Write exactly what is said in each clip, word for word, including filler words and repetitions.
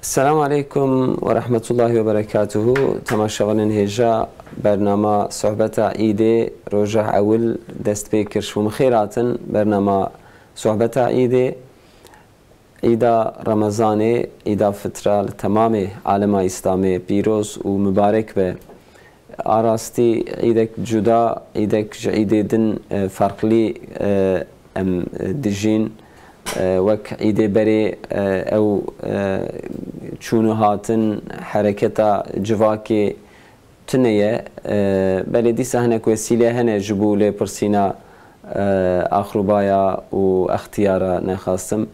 Selamu aleykum ve rahmetullahi ve berekatuhu. Temaşevanên hêja, bernama Sohbeta Îdê roja ewil dest pê kir. Hûn bi xêr hatin bernama Sohbeta Îdê. Îda Remezanê, Îda Fitra li temamê alema Îslamê pîroz û mibarek be. A rastî îdek cuda, îdek ji îdê din, e, ferqlî, e, em, e, dijîn. E, wek îdê berê, e, ew, e, çûn û hatin, hereketa civakê tune ye. E, belê dîsa hinek wesîle hene ji bo lêpirsîna, e, axrubaya û extiyara nexasim.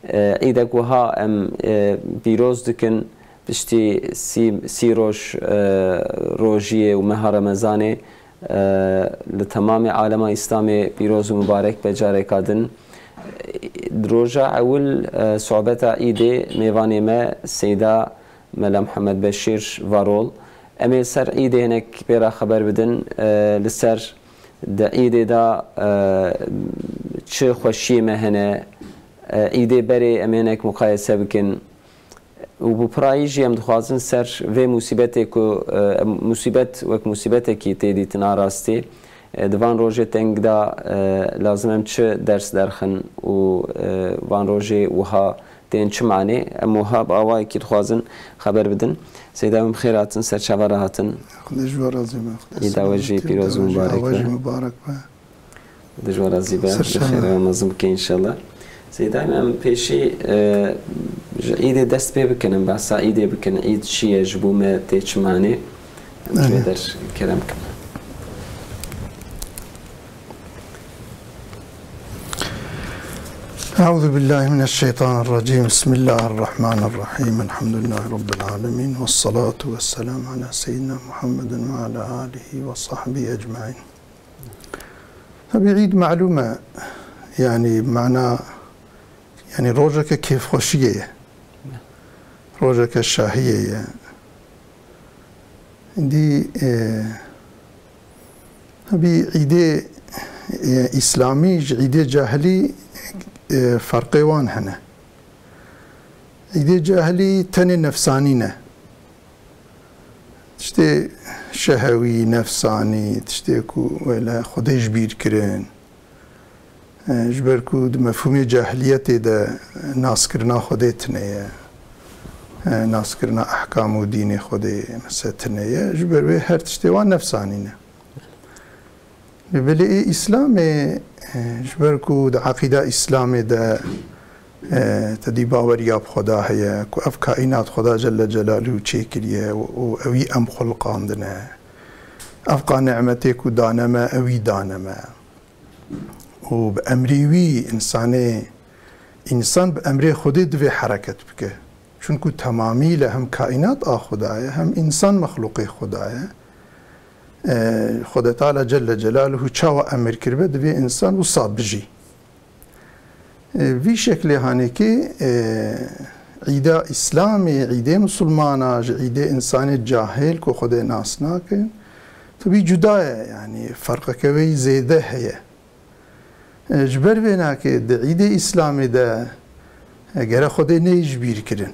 E, îdek wiha em, e, pîroz dikin. Piştî sî, sî roj, e, rojiyê û meha Remezanê, e, li temamê alema Îslamê pîroz û mibarek be careka din. Roja ewil, e, sohbeta Îdê mêvanê me Seyda Mela Mihemed Beşîr Varol. Em ê ser Îdê hinek pê re xeber bidin, e, li ser di Îdê de, e, çi xweşiyê me hene, e, Îdê berê em ê hinek muqayese bikin. Û bi pirayî jî em dixwazin ser vê musîbetê ku, e, musîbet wek musîbetekî tê dîtin a rastî, e, di van rojê teng de, e, lazim em çi ders derxin û, e, van rojê wiha tên çi manê? Em wiha bi awayekî dixwazin xeber bidin. Seyda, em bi xêr hatin, ser çava re hatin. Xwedê ji we razî be. Îda we jî pîroz û mibarek be. Dijwara zîbe, bi xêr ve mezin bike înşallah. Seyda, em pêşî, e, ji Îdê dest pê bikin, em behsa Îdê bikin. Îd çi ye, ji bo me tê çi manê? Em ji we der kerem kin. أعوذ بالله من الشيطان الرجيم. بسم الله الرحمن الرحيم. الحمد لله رب العالمين. والصلاة والسلام على سيدنا محمد وعلى آله وصحبه أجمعين. Tabi Îd malûm e, yani mana, yani rojeke kêfxweşiyê ye. Rojeke şahiyê ye. Dî, e, tabi Îdê, e, Îslamî ji Îdê cahilî, e, ferqê wan hene. Îdê cahilî tenê nefsanî ne. Tiştê şehewî, nefsanî, tiştê ku wê li Xwedê ji bîr kirin. E, ji ber ku di mefhûmê cahiliyetê de naskirina Xwedê tune ye. E, naskirina ehkam û dînê Xwedê mesela tune ye. Ji ber wê her tiştê wan nefsanî ne. Lê belê ê Îslamê, e, ji ber ku di eqîda Îslamê de, e, te dî baweriya bi Xweda heye, ku ev kaînat Xweda Celle Celaluhu çêkiriye û, û ewî em xuliqandine. Ev qa nimetê ku dane me, ewî dane me. Û bi emrê wî însanê, însan bi emrê Xwedê divê hereket bike. Çunku temamî le hem kaînat a Xweda ye, hem însan mexlûqê Xweda ye. E, Xwedê Teala Celle Celaluhu çawa emir kiribe, divê însan wisa bijî. E, vî şeklê hanekê, e, îda Îslamê, îdê misilmana, ji îdê însanê cahil ku Xwedê nas nakin, tabî cuda ye, yanî ferqeke wê zêde heye. E, ji ber vê nakê di îdê Îslamê de, e, gere Xwedê neyê ji bîr kirin.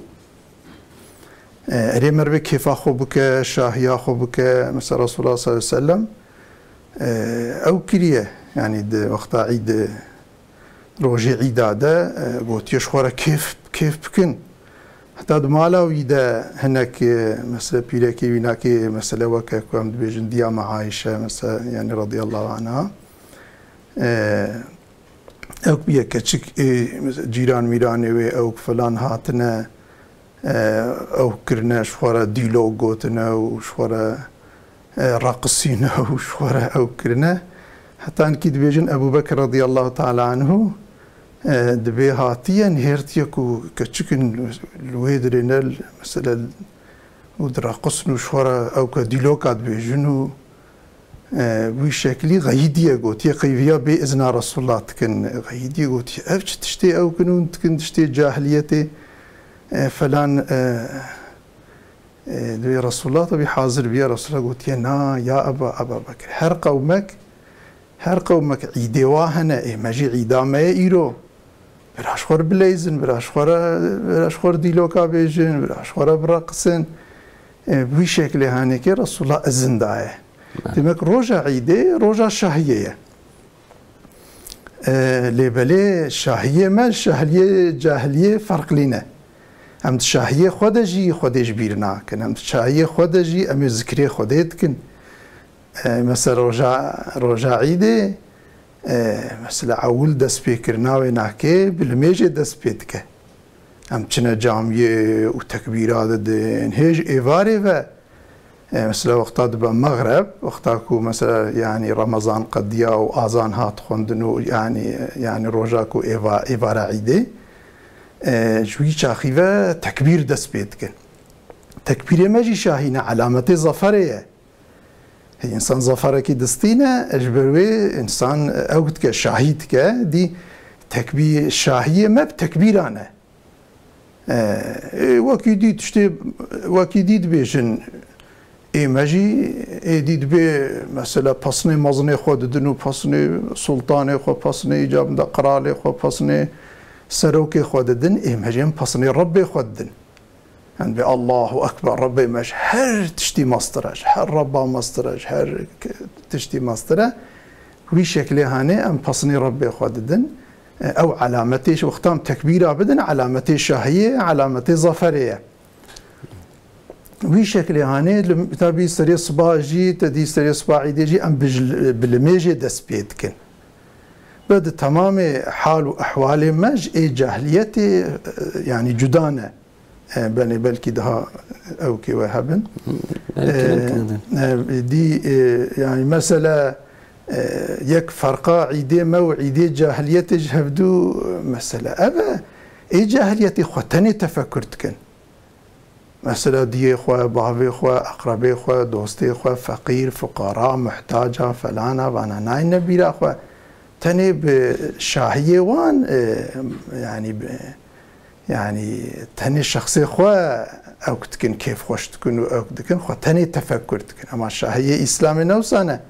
E, erê merivê kêfa xwe bike, şahiya xwe bike. Mesela Resulullah sallallahu aleyhi ve sellem, e, ew kiriye. Yani di wexta îd, rojê îda de, e, gotiye ji xwe re kêf, kêf bikin. Heta di mala wî de hinek, e, mesela pîrekê wî nakê, mesela weke ku em dibêjin diya me Ayşe, mesela, yani radıyallahu anha. E, ew bûye keçik, ê, cîran mîranê wê ew filan hatine, e, ew kirine, ji xwe re dîlok gotine û ji xwe re, e, reqisîne û ji xwe re ew kirine. Heta nikî dibêjin Ebu Bekir radıyallahu teala anhu, e, dibê hatiye, nihêrtiye ku keçikin li wê dirêne, mesela, û direqisin û ji xwe re ew ke dîloka dibêjin û, e, wî şeklî xeyîdiye gotiye, qeyviya bê izna Resulullah dikin. Xeyîdiye gotiye, ev çi tiştê ew kin û dikin tiştê cahiliyetê, e, falan, e, e, divê Resulullah tabî hazir biye. Resulullah gotiye, na, ya Eba, Eba Bekir. Her qewmek, her qewmek îdê wa hene, ê me jî îda me ye îro. Bira ji xwe re bileyzin, bira ji xwe re, bira ji xwe re dîloka bêjin, bira ji xwe re bireqisin. E, bi wî şeklê hanekê Resulullah izin daye. Evet. Demek roja Îdê roja şahiyê ye. E, lê belê şahiyê me, şahiyê cahiliyê ferqlî ne. Em di şahiyê xwe de jî Xwedê ji bîr nakin. Em di şahiyê xwe de jî em ê zikrê Xwedê dikin. E, mesela roja, roja Îdê, e, mesela ewil destpêkirina wê nake, bi limêjê dest pê dike. Em çine camiyê û tekbîra didin. Hê ji êvarê ve, e, mesela wexta dibe mexreb, wexta ku mesela, yanî Remezan qediya û azan hat xwendin û yanî, yanî roja ku êva-, êvara Îdê, e, ji wî çaxî ve tekbîr dest pê dikin. Tekbîrê me jî şahî ne, alametê zaferê ye. Hê, însan zaferekî distîne, ji ber wê însan ew dike, şahî dike, dî tekbî-, şahiyê me bi tekbîran e. E, ê, wekî dî tiştê, wekî dî dibêjin, ê me jî, ê dî dibê, mesela, pesnê mezinê xwe didin û pesnê sultanê xwe, pesnê îcabinde qiralê xwe, pesnê serokê xwe didin, ê me jî em pesnê Rebbê xwe didin. Em dibê Allahu Ekber, Rebbê me ji her tiştî mestir e, ji her Rebba mestir e, ji her k-, tiştî mestir e. Wî şeklê hanê em pesnê Rebbê xwe didin. E, ew alametê, wexta em tekbîra bidin, alametê şahiyê, alametê zaferê ye. Wî şeklê hanê, li, tabî serê siba jî, te dî serê siba Îdê jî em bi, bi limêjê dest pê dikin. Be di temamê hal û ehwalê me ji ê cahiliyetê, e, yanî cuda ne. E, belê, belkî daha ewkê we hebin. Belkî, e, belkî ne. E, dî, e, yanî mesele, e, yek ferqa Îdê me û Îdê cahiliyetê ji hevdû mesele ev e. Ê cahiliyetê xwe tenê tefekur dikin. Mesela diyê xwe, bavê xwe, eqrebê xwe, dostê xwe, feqîr, fuqara, muhtaca, felana, vana nayne bîra xwe. Tenê bi şahiyê wan, e, yanî bi, yanî tenê şexsê xwe ewk dikin, kêfxweş dikin û ewk dikin, xwe tenê tefekur dikin. Ema şahiyê Îslamê ne wisa ne.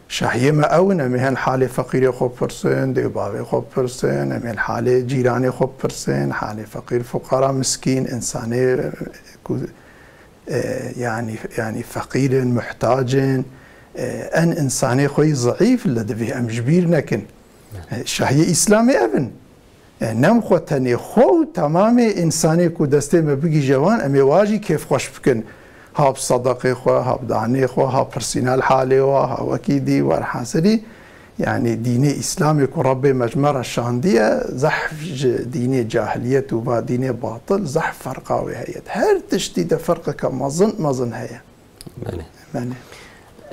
Şahiyê me ew in, em ê hin halê feqîrê xwe pirsin, dê û bavê xwe pirsin, em ê hin halê cîranê xwe pirsin, halê feqîr, fuqara, miskîn, însanê ku, e, yanî, yanî feqîr in, muhtac in, e, en însanê xwe yî zeîf li divê em ji bîr nekin. E, şahiyê Îslamê ev in. E, nem xwe tenê xwe û temamê însanê ku destê me bigihîje wan, em ê wa jî kêfxweş bikin. Ha bi sedeqê xwe, ha bi danê xwe, ha pirsîna li halê wa, ha wekî dî, werhasilî, yanî dînê Îslamê ku Rebbê me ji me re şandiye, zehf ji dînê cahiliyet û va dînê batil, zehf ferqa wê heye. Her tiştî de ferqeke mezin, mezin heye. Belê. Belê.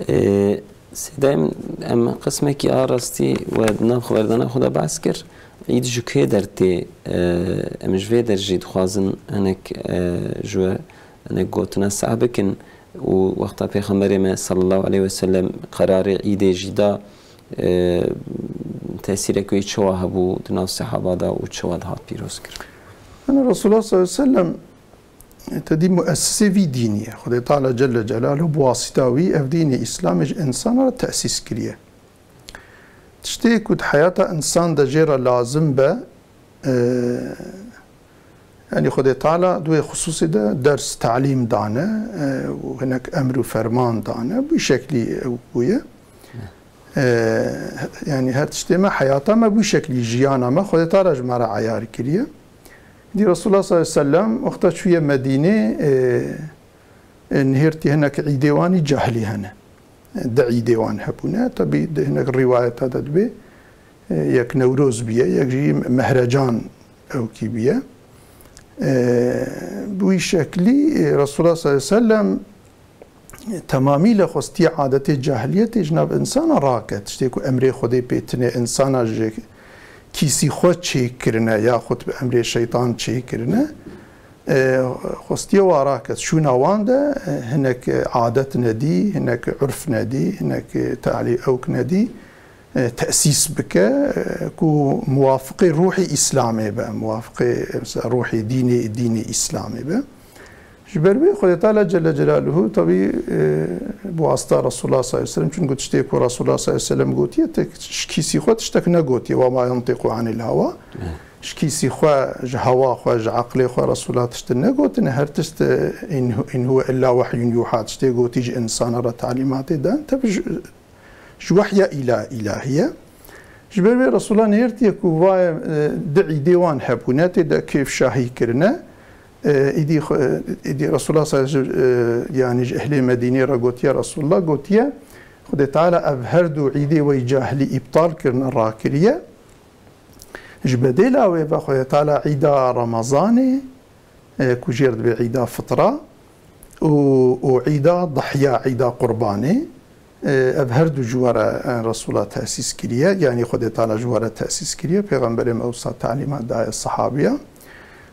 Ê, Seyda, em, em qismekî a rastî we di nav xeberdana xwe de behs kir. Îd ji kê der tê? Ê, em ji vê der jî dixwazin hinek, ê, ji we hinek gotina seh bikin û wexta Pêxemberê me sallallahu aleyhi ve sellem qerarê Îdê jî da, ê, tesîrek wê çawa hebû di nav sehaba de û çawa dihat pîroz kir? Yani Resulullah sallallahu aleyhi ve sellem Te dî muessisê vî dînî ye. Xwedê Teala Celle Celaluhu bi wasîta wî ev dînê Îslamê ji insana re tesîs kiriye. Tiştê ku di heyata insan de jê re lazim be, e, yanî Xwedê Teala di wê xisûsê de ders, talîm dane, e, û hinek emr û ferman dane. Bi şeklî ew bûye. E, yanî her tiştê me, heyata me bi şeklî jiyana me Xwedê Teala ji me re eyar kiriye. Dî Resulullah sallallahu aleyhi ve sellem wexta çûye Medînê, e, e, nihêrtî hinek îdê wan î cahilî hene. E, di îdê wan hebûne. Tabi di hinek rîwayeta de dibê, e, yek Newroz biye, yek jî Mehrecan ewkî biye. E, bi wî şeklî, e, Resulullah sallallahu aleyhi ve sellem temamî li xwestiye adetê cahiliyetê ji nav insana rake. Tiştê ku emrê Xwedê pê tine, insana ji kîsî xwe çêkirine yaxud bi emrê şeytan çêkirine, e, xwestiye wa rake. Şûna wan de, e, hinek adet nedî, hinek urf nedî, hinek talî ewk nedî. E, tesîs bike, e, ku muwafiqê ruhê Îslamê be, muwafiqê, e, mesela ruhê dînê, dînê Îslamê be. Ji ber wê Xwedê Teala Celle Celaluhu, tabî, e, bi wasita Resulullah sallallahu aleyhi ve sellem, çunku tiştê ku Resulullah sallallahu aleyhi ve sellem gotiye, tek ji kîsî xwe tiştek negotiye, "Ve ma yantiqu anil hawa." Evet. Ji kîsî xwe, ji hewa xwe, ji eqlê xwe Resûla tiştin negotine. Her tişt, e, in, in huwe illa wehyun yuha, tiştê gotî ji insana re talîmatê dan. Tev ji, ji wehya îla-, îlahî ye. Ji ber vê Resûla nêrtiye ku vaye, e, di îdê wan hebûne, tê de kêfşahî kirine. E, îdî xwe, e, îdî Resûla sallallahu aleyhi ve sellem, e, yanî ji ehlê Medînê re gotiye, Resûla gotiye, Xwedê Teala ev her du îdê wey cahilî îptal kirine, rakiriye. Ji bedêla wê ve Xwedê Teala îda Remezanê, e, ku jêr dibe îda fitra û, û îda dihya, îda qurbanê, e, ev her du ji we re, e, Resûla tesîs kiriye, yanî Xwedê Teala ji we re tesîs kiriye, Pêxemberê me wisa talîmat daye sehabiya.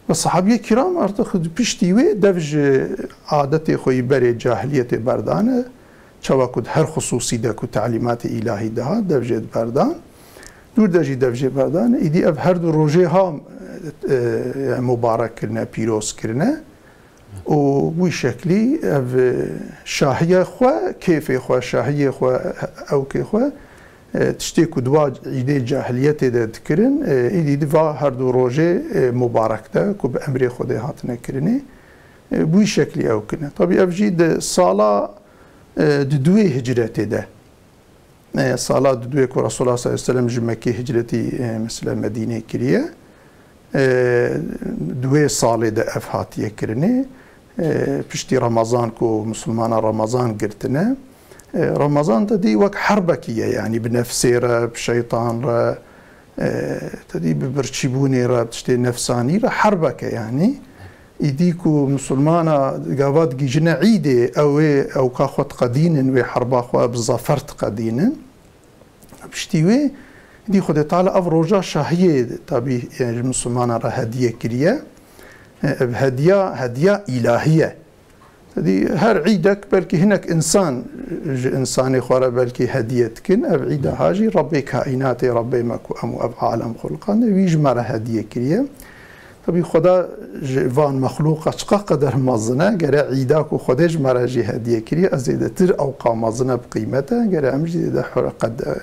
Ve sehabiyê kiram artık piştî wê dev ji adetê xwe yî berê cahiliyetê berdane. Çawa ku di her xisûsî de ku talîmatê îlahî dihat, dev jê diberdan. Dûr de jî dev jê berdan. Îdî ev her du rojê ha, e, e, mubarek kirine, pîroz kirine. Û wî şeklî ev, e, şahiye xwe, kêfê xwe, şahiyê xwe, ewkê xwe, e, tiştê ku di wa îdê cahiliyetê de dikirin, e, îdî di va her du rojê, e, mubarek de ku bi emrê Xwedê hatine kirinê, e, bi wî şeklî ew kirine. Tabî ev jî di sala, e, di duwê hicretê de, e, sala di duwê ku Resulullah sallallahu aleyhi ve sellem ji Mekkê hicretî, e, mesela Medînê kiriye, e, di wê salê de ev hatiye kirinê. E, piştî Remezan ku misilmana Remezan girtine, e, Remezan te dî wek herbekî ye, yanî bi nefsê re, bi şeytan re, e, te dî bi birçîbûnê re, bi tiştê nefsanî re herbeke yanî. Îdî ku misilmana gava digihîjine îdê, ew ê ewka xwe diqedînin, wê herba xwe bi zafer diqedînin. Piştî wê, îdî Xwedê Teala ev roja şahiyê tabî, e, ji misilmana re hediye kiriye. E, ev hediya, hediya îlahî ye. Dî her îdek belkî hinek însan ji însanê xwe re belkî hediye dikin. Ev îda ha jî Rebbê kaînatê, Rebbê me ku em û ev alem xulqande, wî ji me re hediye kiriye. Tabî Xweda ji van mexlûqa çiqas qeder mezin e, gere îda ku Xwedê ji me re jî hediye kiriye, ez zêdetir ewqa mezin e bi qîmet e, gere em jî zêde hur-, qed-,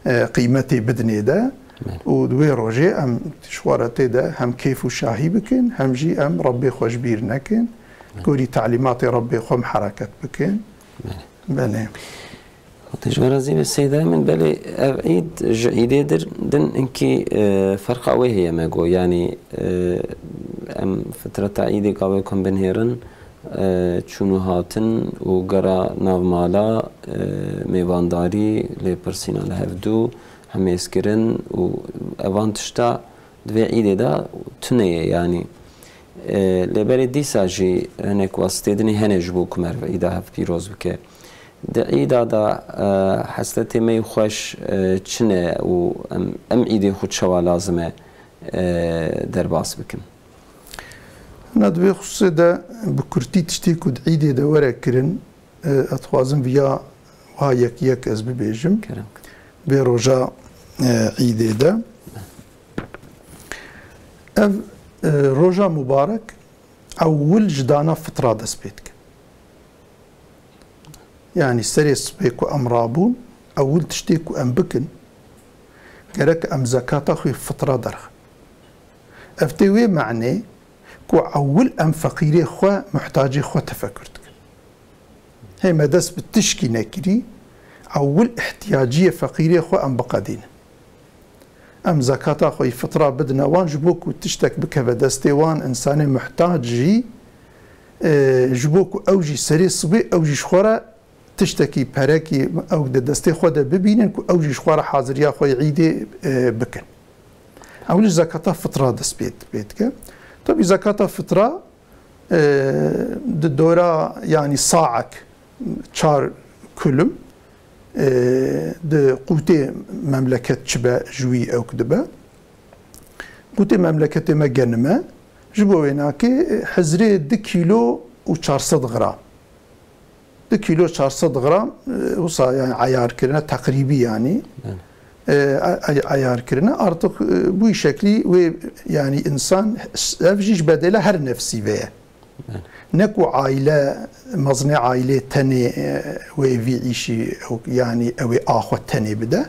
e, qîmetê bidinê de. Belê. Û di wê rojê em ji xwe re tê de hem kêf û şahî bikin, hem jî em Rebbê xwe ji bîr nekin. Belê. Gorî talîmatê Rebbê xwe em hereket bikin. Belê. Belê. Xwedê ji we razî be Seyda min, belê ev îd ji îdê dir, din hinkî, e, ferqa wê heye me got. Yanî, e, em fitreta îdê ka wê ku em binêrin, e, çûn û hatin û gera navmala, e, mêvandarî, lêpirsîna li hevdû, hemêzkirin û evan tişta di vê îdê de tune ye, yanî, e, lê berê dîsa jî hinek westê dinê hene ji bo ku meriv îda hev pîroz bike. Di îda de, e, hesletê me yê xweş, e, çi ne û em, em îdê xwe çawa lazim e, e, derbas bikin? Na di vê xusûsê de bi kurtî tiştê ku di îdê de were kirin, e, ez dixwazim viya wiha yek yek ez bibêjim. Kerem. Vê roja, e, îdê de. Ev, e, roja mubarek ewil ji dana fitra dest pê dike. Yanî serê sibê ku em rabûn, ewil tiştê ku em bikin, gerek em zekata xwe fitra derxin. Ev tê wê manê ku ewil em feqîrê xwe, muhtacê xwe tefekur dikin. Hê me dest bi tişkî nekirî, ewil ihtiyaciyê feqîrê xwe em biqedînin. Em zekata xwe yî fitra bidine wan, ji bo ku tiştek bikeve destê wan, însanê muhtac jî, e, ji bo ku ew jî serê sibê ew jî ji xwe re tiştekî, perekî ew di destê xwe de bibînin ku ew jî ji xwe re haziriya xwe yê îdê, e, bikin. Ewil ji zekata fitra dest pê, pê dike. Tabî zekata fitra, e, di dora, yanî saek, çar kulum, e, di qûtê memleket çi be ji wî ewk dibe. Qûtê memleketê me genime, ji bo wênakê, e, hizrê du kîlo û çar sed gram. Du kîlo çar sed gram, e, wisa yani eyar kirine, teqrîbî yani. Evet. E, e, e, eyar kirine. Artık, e, bu şeklî wê yani insan ev jî ji bedêla her nefsî ve ye. Evet. Ne ku aile, mezinê ailê tenê, e, wê vî îşî, ew, yani ew ê a xwe tenê bide.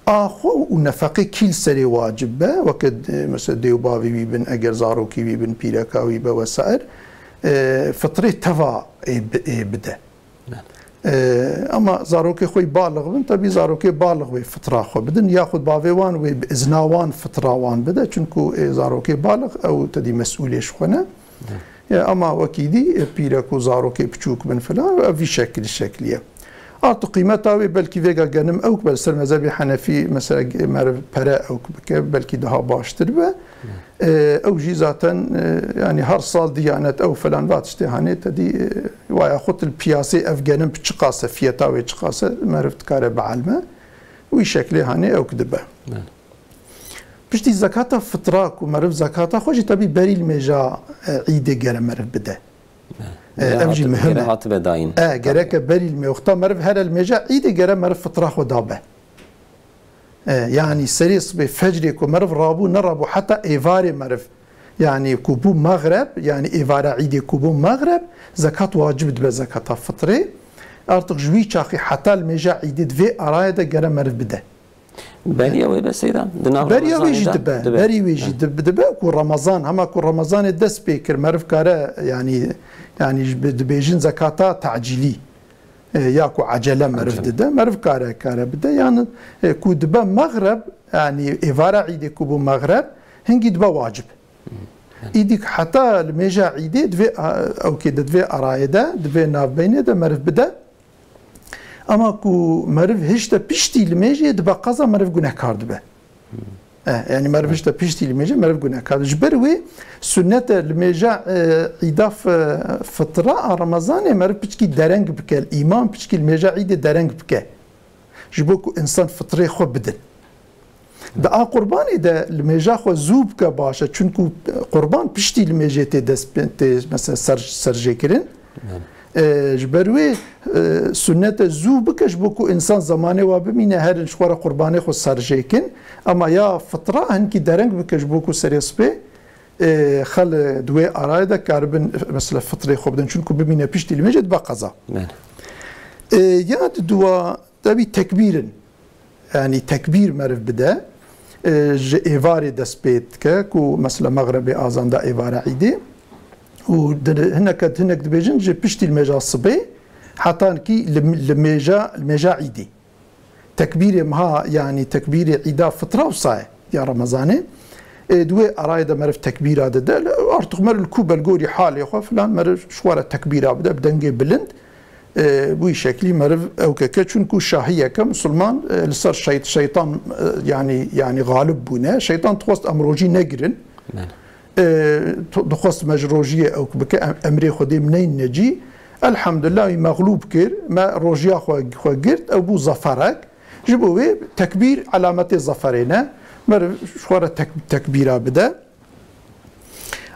Axwe û nefeqê kî li serê wacib be, weke, e, mesela dê û bavê wî bin, eger zarokê wî bin, pîreka wî be wesair, e, fitrê teva ê bi-, ê bide. E, ama zarokê xwe yî balix bin, tebî zarokê balix wê fitra xwe bidin, yaxud bavê wan wê bi izna wan fitra wan bide, çunku, e, zarokê balix ew tedî mesûlê ji xwe ne. Ya, ama wekî dî, e, pîrek û zarokê piçûk bin filan, ev vî şekilî şekilî ye. Artık qîmeta wê belkî vêga genim ewk be, li ser mezhebê Henefî, mesela, ge-, meriv pere ewk bike, belkî daha baştir be. E, ew jî zaten, e, yani her sal Diyanet ew filan va tiştê hanê te dî, e, waya xwe til piyasê ev genim bi çiqase, fiyeta wê çiqase, meriv dikare bielme. Wî şeklê hanê ewk dibe. Piştî zekata fitra ku meriv zekata xwe jî tebî berî li mêja, e, îdê gere meriv bide. E, ev jî muhim e. Hatibe dayîn. E, gereke berî li mê-, wexta meriv here li mêja îdê gere meriv fitra xwe dabe. E, yani serê sibê fecrê ku meriv rabû nerabû heta êvarê meriv. Yani ku bû mexreb, yani êvara îdê ku bû mexreb, zekat wacib dibe zekata fitrê. Artık ji wî çaxî heta li mêja îdê di vê arayê de gere meriv bide. Beriya wê be seyda? Di nav Beriya wê jî Remezanê de dibe. Dibe. Berî wê jî He. dib-, dibe ku Remezan, hema ku Remezanê dest pê kir, meriv kare, yani, yani ji bi-, dibêjin zekata tacîlî, e, ya ku acele meriv Acele. dide, meriv kare, kare bide. Yani, e, ku dibe mexreb, yani êvara îdê ku bû mexreb, hingî dibe wacib. Îdî ku heta li mêja îdê divê, a, ewkê de divê arayê de, divê navbeynê de meriv bide. Ama ku meriv hişte piştî li mêjê dibe qeza, meriv gunehkar dibe. E, yani meriv hişte piştî li mêjê meriv gunehkar dibe. Ji ber wê sunnet e li mêja, e, îda f-, fitra a Remezanê meriv piçkî dereng bike, îmam piçkî li mêja îdê dereng bike. Ji bo ku insan fitrê xwe bidin. Di a qurbanê de li mêja xwe zû bike baş e, çunku qurban piştî li mêjê tê dest pê, tê mesela ser, serjêkirin. E, ji ber wê, e, sunnet e zû bike ji bo ku insan zemanê wa bimîne, herin ji xwe re qurbanê xwe serjêkin. Ema ya fitra hinkî dereng bike ji bo ku serê sibê, e, xel di wê arayê de karibin mesela fitrê xwe bidin. Çunku bimîne piştî li mêjê dibe qeza. E, ya di dua Tebî tekbîr in. Yani tekbîr meriv bide, e, ji êvarê dest pê dike ku mesela mexrebê azan da êvara îdê. Û di-, hinek, hinek dibêjin ji piştî li mêja sibê heta kî li, li mêja, li mêja îdê. Tekbîrê meha, yani tekbîrê îda fitra wisa ye ya Remezanê. E, di wê arayê de meriv tekbîra dide. Artık meriv li ku be li gorî halê xwe filan meriv ji xwe re tekbîra bide bi dengê bilind. E, bi wî şeklî meriv ewkeke, çunku şahiyeke musulman, e, li ser şeyt-, şeytan, e, yani, yani galib bûne. Şeytan dixwest em rojî negirin. E, to-, dixwest me ji rojiyê ewk bike, em-, emrê Xwedê min neyne cî. Elhamdulillah, wî mexlûb kir, me rojiya xwe, xwe girt, ew bû zaferek. Ji bo wê tekbîr alametê zaferê ne. Meriv ji xwe re tek-, tekbîra bide.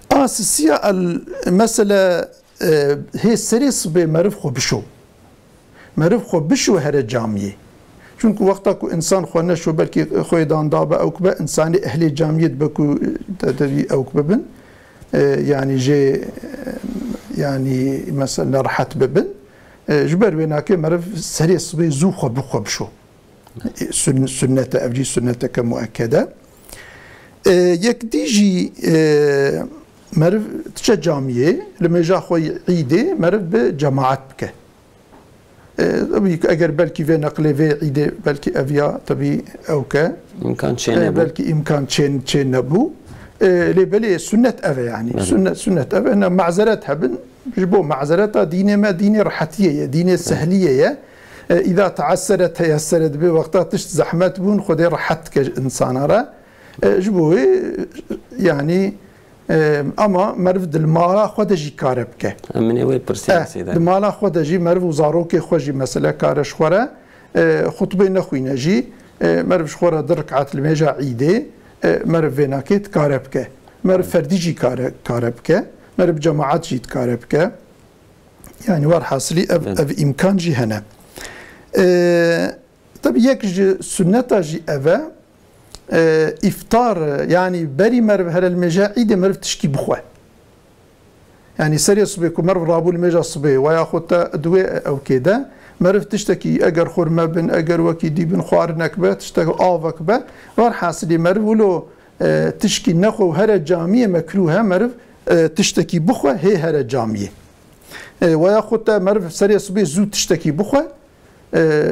A sisiya el mesele, e, hê serê sibê meriv xwe bişo. Meriv xwe bişo here camiyê. Çunku wexta ku insan xwe neşo, belkî xwêdan dabe ewk be, insanê ehlê camiyê dibe ku te devî ewk bibin. E, yani jê, e, yani mesela rehet bibin. E, ji ber wê nake meriv serê sibê zû xwe bi xwe bişo. Sün-, sünnet e, ev jî sünneteke muekkede. E, yek dî jî, e, meriv diçe camiyê, li mêja xwe îdê meriv bi cemaat bike. E, tabii ki eger belkî vê neqlê vê îdê belkî ev ya tabii ewke. İmkan çê E, nebû. Belkî îmkan çê, çê nebû. E, lê belê sünnet ev e yani. Belê. Sünnet, sünnet ev e. Ne mazeret hebin, ji bo mazereta dînê me dînê rehetiyê ye, dînê sehliyê ye. E, îda teessere teyessere dibe, wexta tişt zehmet bûn, Xwedê rehet dike ji insana re. E, ji bo wê, yani, e, ama meriv di mala xwe de jî kare bike. Em ê wê pirsê E, seyda. Di mala xwe de jî meriv û zarokê xwe jî mesele kare ji xwe re, e, xutbê nexwîne jî, e, meriv ji xwe re di rik'at li mêja îdê, e, meriv vê nakê dikare bike. Meriv ferdî jî kare, kare bike. Meriv cemaat jî dikare bike. Yani werhasilî ev, Evet. ev îmkan jî hene. E, tabii yek ji sünneta jî ev e, e, îftar, yani berî meriv here li mêja îdê meriv tişkî bixwe. Yanî serê sibê ku meriv rabû li mêja sibê, we yaxud te di wê ewkê de, meriv tiştekî, eger xurme bin, eger wekî dî bin, xwarinek be, tiştek avek be, werhasilî meriv wilo, e, tişkî nexwe û here camiyê mekrûh e, meriv, e, tiştekî bixwe hê here camiyê. E, we yaxud te meriv serê sibê zû tiştekî bixwe, e,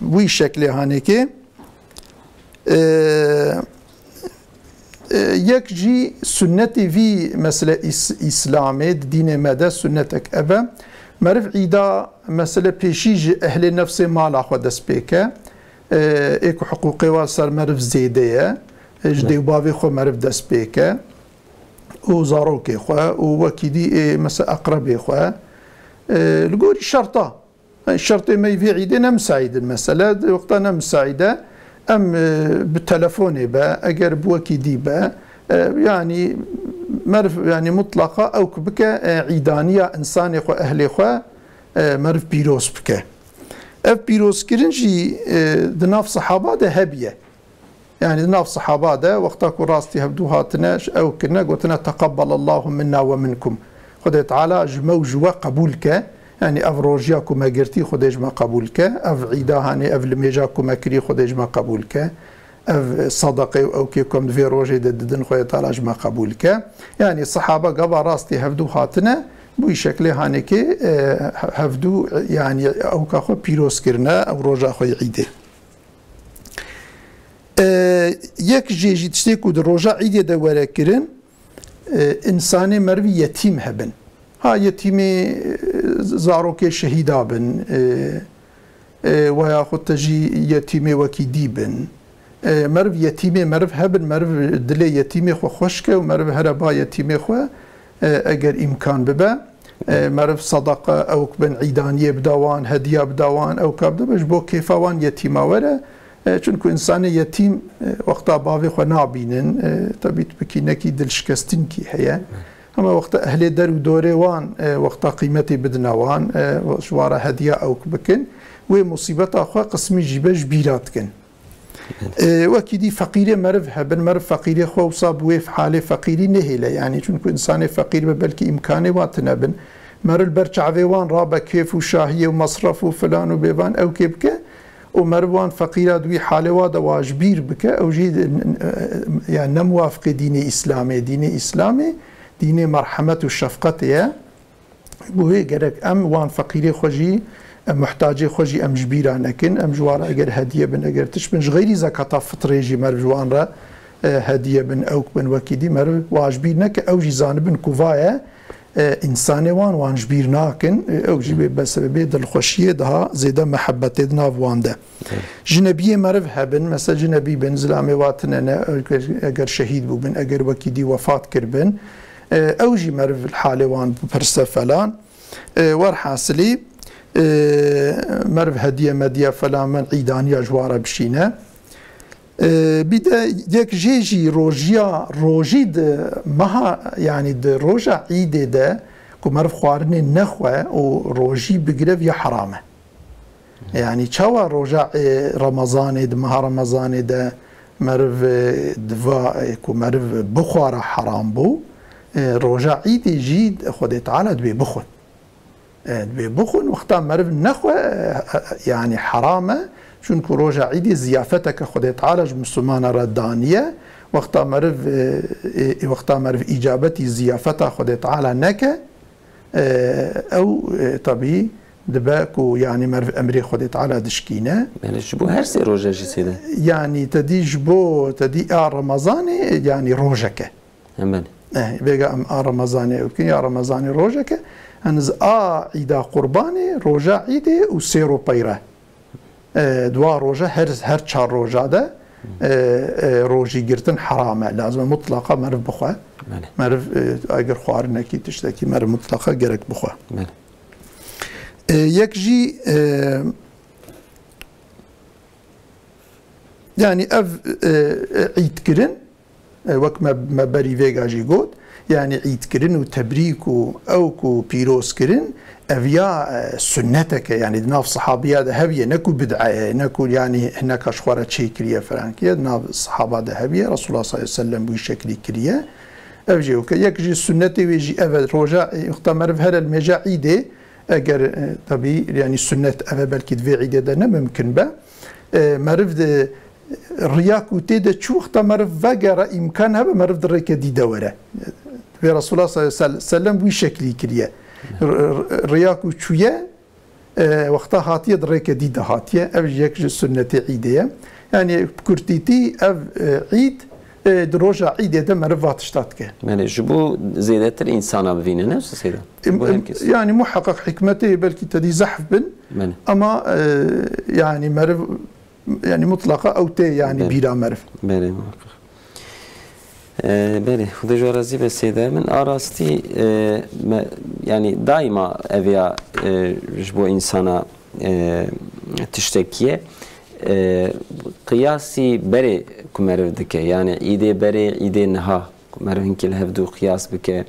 wî şeklê hanekê. E, e, yek jî sunnetê vî mesele îs-, Îslamê, di dînê me de sunnetek ev e. Meriv îda mesele pêşî ji ehlê nefsê mala xwe dest pê ke. E, ê ku hiqûqê wan ser meriv zêde ye, e, ji dê û bavê xwe meriv dest pê ke û zarokê xwe û wekî dî ê mese eqrebê xwe. E, li gorî şerta. Şertê me yî vê îdê ne misaîd in mesele. Di wexta ne misaîd e, em, e, bi telefonê be, eger bi wekî dî be, e, yanî meriv, yanî mutlaqa ewk bike, e, îdaniya insanê xwe, ehlê xwe, e, meriv pîroz bike. Ev pîrozkirin jî, e, di nav sehaba de hebiye. Yanî di nav sehaba de wexta ku rastî hevdû hatine, ji ew kirine, gotine, "Teqebbelallahu minna ve minkum." Xwedê Teala ji me û ji we qebûl ke. Yanî ev rojiya ku me girtî, Xwedê ji me qebûl ke. Ev îda hanê, ev limêja ku me kirî, Xwedê ji me qebûl ke. Ev sedeqê û ewkê ku em di vê rojê de didin, Xwedê Teala ji me qebûl ke. Yanî sehaba gava rastî hevdû hatine, bi wî şeklê hanekê, e, hevdû, yanî ewka xwe pîroz kirine, ew roja xwe yê îdê. E, yek jê jî tiştê ku di roja îdê de were kirin, e, însanê merivî yetîm hebin. Ha yetîmê, e, zarokê şehîda bin, e, e, we yaxud te jî yetîmê wekî dî bin. E, meriv yetîmê meriv hebin, meriv dilê yetîmê xwe xweş ke û meriv here ba yetîmê xwe, e, eger îmkan bibe. E, meriv sedeqe ewk bin, îdaniyê bida wan, hediya bida wan, ewka bide be, ji bo kêfa wan yetîma were. E, çunku însanê yetîm, e, wexta bavê xwe nabînin, e, tebî tu bikînekî dilşikestinkî heye. Ama wexta ehlê der û dorê wan, e, wexta qîmetê bidine wan, e, ji wan re hediya ewk bikin, wê musîbeta xwe qismî jî be ji bîra dikin. E, wekî dî feqîrê meriv hebin, meriv feqîrê xwe wisa bi wê halê feqîrî nehêle. Yanî çunku însanê feqîr be belkî îmkanê wa tune bin. Meriv li ber çavê wan rabe kêf û şahiyê û mesref û filan û bêvan ewkê bike û meriv wan feqîra di wî halê wa de wa ji bîr bike, ew jî, e, yani ne muwafiqê dînê Îslamê. Dînê Îslamê dînê merhemet û şefqetê ye. Bo wê gerek em wan feqîrê xwe jî, em muhtacê xwe jî em ji bîra nekin. Em ji wan re eger hediye bin, eger tişt bin, ji xeyrî zekata fitrê jî meriv ji wan re, e, hediye bin, ewk bin, wekî dî meriv wa ji bîr neke. Ew jî zanibin ku va ye, e, însanê wan, wan ji bîr nakin. E, ew jî bê, be sebebê dilxweşiyê daha zêde mehebetê di nav wan de. Jinebiyê meriv hebin, mesela jinebî bin, zilamê wa tune ne, eger, eger şehîd bûbin, eger wekî dî wefat kiribin, e, ew jî meriv li halê wan bipirse falan. E, werhasilî, e, meriv hediye mediye falan men îdaniya ji wan re bişîne. E, bir de yek jê jî rojiya, rojî di meha, yani di roja îdê de ku meriv xwarinê nexwe û rojî bigire, viya heram e. Yani çawa roja, e, Remezanê, di meha Remezanê de meriv, e, diva, e, ku meriv bixwara heram bû, e, roja îdê jî Xwedê Teala dibê bixwin. E, dibê bixwin, wexta meriv nexwe, e, e, yani heram e. Çunku roja îdê ziyafeteke Xwedê Teala ji Misilmana re daniye. Wexta meriv, e, e, wexta meriv îcabetî ziyafeta Xwedê Teala neke, e, ew, e, tabî dibe ku, yani meriv emrê Xwedê Teala dişkîne. Belê, ji bo her sê roja jî sêde. Yani te dî ji bo, te dî a Remezanê, yani rojeke. Em belê. Eh, vêga em a Remezanê ew bikin, ya Remezanê rojeke. Heniz a îda Qurbanê, roja îdê û sê ro peyre. E, dua roja her, her çar roja de, e, e, rojî girtin heram e. Lazim e mutlaqa meriv bixwe. Belê. Meriv, e, eger xwarinekî, tiştekî meriv mutlaqa gerek bixwe. Belê. E, yek jî, e, yani ev, e, e, îd kirin, e, wek me, me berî vêga jî got, yani îdkirin û tebrîk û ewk û pîrozkirin, ev ya, e, sunneteke, yani di nav sehabiya de hebiye, ne ku bid'e ye, ne ku yani hineka ji xwe re çêkiriye, filan kiriye, di nav sehaba de hebiye, Resulullah sallallahu aleyhi ve sellem bu şeklî kiriye. Ev jî weke. Yek ji sunnetê wê jî ev e, roja, e, wexta meriv here li mêja îdê, eger, e, tabî, yanî sunnet ev e, belkî di vê îdê de ne mimkin be. E, meriv di, riya ku tê de çû wexta meriv vegere îmkan hebe, meriv di rêke dî de were. Vê Resulullah sallallahu aleyhi ve sellem wî şeklî kiriye. R-, r-, riya ku çûye, e, wexta hatiye di rêke dî de hatiye. Ev jî yek ji sunnetê îdê ye. Yanî bi kurtîtî ev, e, îd, e, di roja îdê de meriv va tişta dike. Belê, ji bo zêdetir însana bivîne, ne wisa Seyda? Ji bo Em, herkes. Yanî muheqeq hikmetê belkî tedî zehf bin. Belê. Ama, e, yanî meriv, yanî mutlaqa ew tê yanî Belê. Bîra meriv. Belê, muheqeq. E, belê, Xwedê ji we razî be Seyda. Min a rastî, e, me, yanî daîma ev ya, e, ji bo însana, e, tiştekî ye. E, qiyasî berê ku meriv dike, yanî îdê berê, îdê niha ku meriv hinkî li hevdû qiyas bike,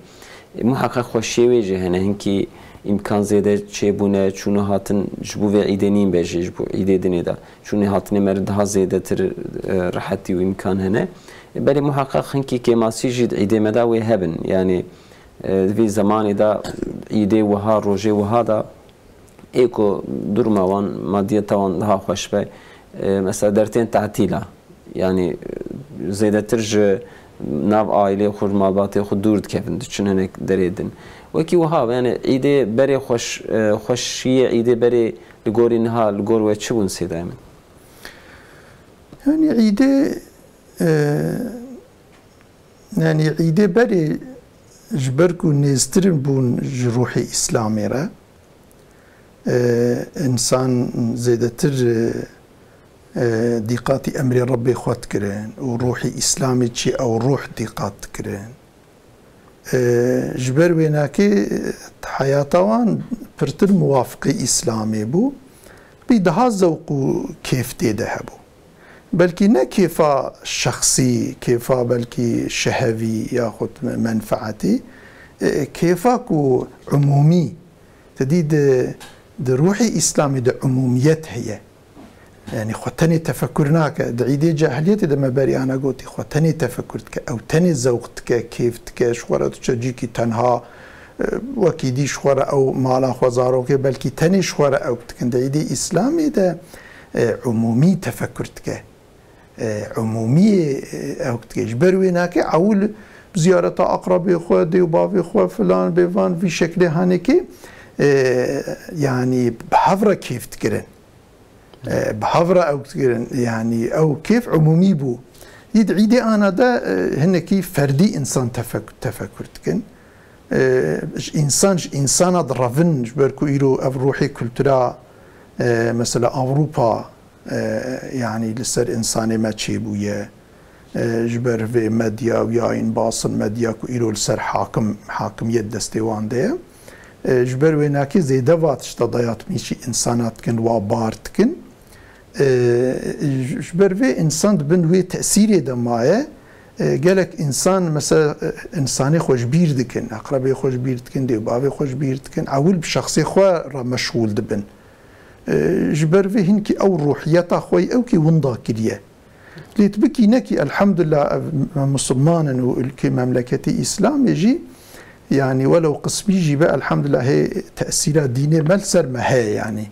e, muheqeq xweşiyê wê jî hene. Hinkî îmkan zêde çêbûne, çûn û hatin ji bo vê îdê nîn be jî, ji bo îdê dinê de. Çûnê hatinê meriv daha zêdetir, e, rehetî û îmkan hene. E, belê muheqeq hinkî kêmasî jî di îdê me de wê hebin. Yanî, e, di vî zemanê de îdê wiha, rojê wiha de ê ku duruma wan, madiyeta wan daha xweş be, e, mesela dertên tatîla. Yanî, e, zêdetir ji nav aîlê xwe, malbatê xwe dûr dikevin, diçin hinek derê din. Wekî wiha, yanî îdê berê xweş, e, xweşiyê îdê berê li gorî niha, li gor we çi bûn Seyda min? Yanî îdê, e, yanî îdê berê ji ber ku nêztirin bûn ji ruhê Îslamê re, e, însan zêdetir, e, e, dîqatî emrê Rebbê xwe dikirin û ruhê Îslamê çi ew ruh dîqat dikirin. E, ji ber wê nakê, e, heyata wan pirtir muwafiqê Îslamê bû. Bî daha zewq û kêf tê de hebû. Belkî ne kêfa şexsî, kêfa belkî şehevî yaxud me-, menfaetî, e, kêfa ku umûmî, te dî di, di ruhê Îslamê de umûmiyet heye. Yanî xwe tenê tefekur nake. Di îdê cahiliyetê de me berî ana gotî, xwe tenê tefekur dike, ew tenê zewq dike, kêf dike, ji xwe re diçe cîkî tenha, e, wekî dî ji xwe re ew mala xwe, zarokê belkî tenê ji xwe re ew dikin. Di îdê Îslamê de, e, umûmî tefekur dike. E, umûmiyê, e, ew dike. Ji ber wê nake ewil bi ziyareta aqrebê xwe, dê û bavê xwe, filan, bêvan, vî şeklê hanekê, e, yanî bi hev re kêf dikirin. E, bi hev re ew dikirin. Yanî ew kêf umûmî bû. Yî di îdê ana de, e, hinekî ferdî însan tefek-, tefekur dikin. E, ji însan, ji însana direvin, ji ber ku îro ev ruhê kultura, e, mesela Ewropa, e, yanî li ser însanê me çêbûye. E, ji ber vê medya û yayîn basin medya ku îro li ser hakim, hakimiyet destê wan de ye. E, ji ber wê nakê zêde va tişta dayatmîşî însana dikin, wa bar dikin. E, ji ber vê însan di bin wê tesîrê de maye. E, gelek însan, mesela, e, însanê xwe ji bîr dikin, eqrebê xwe ji bîr dikin, dê û bavê xwe ji bîr dikin, ewil bi şexsê xwe re meşxûl dibin. E, ji ber vê hinkî ew ruhiyeta xwe yî ew kî winda kiriye. Lê tu bikî nekî, elhamdulillah, ev me misilman in û ülkê memleketê Îslamê jî, yanî welew qismî jî be, elhamdulillah, hê tesîra dînê me li ser me heye, yanî.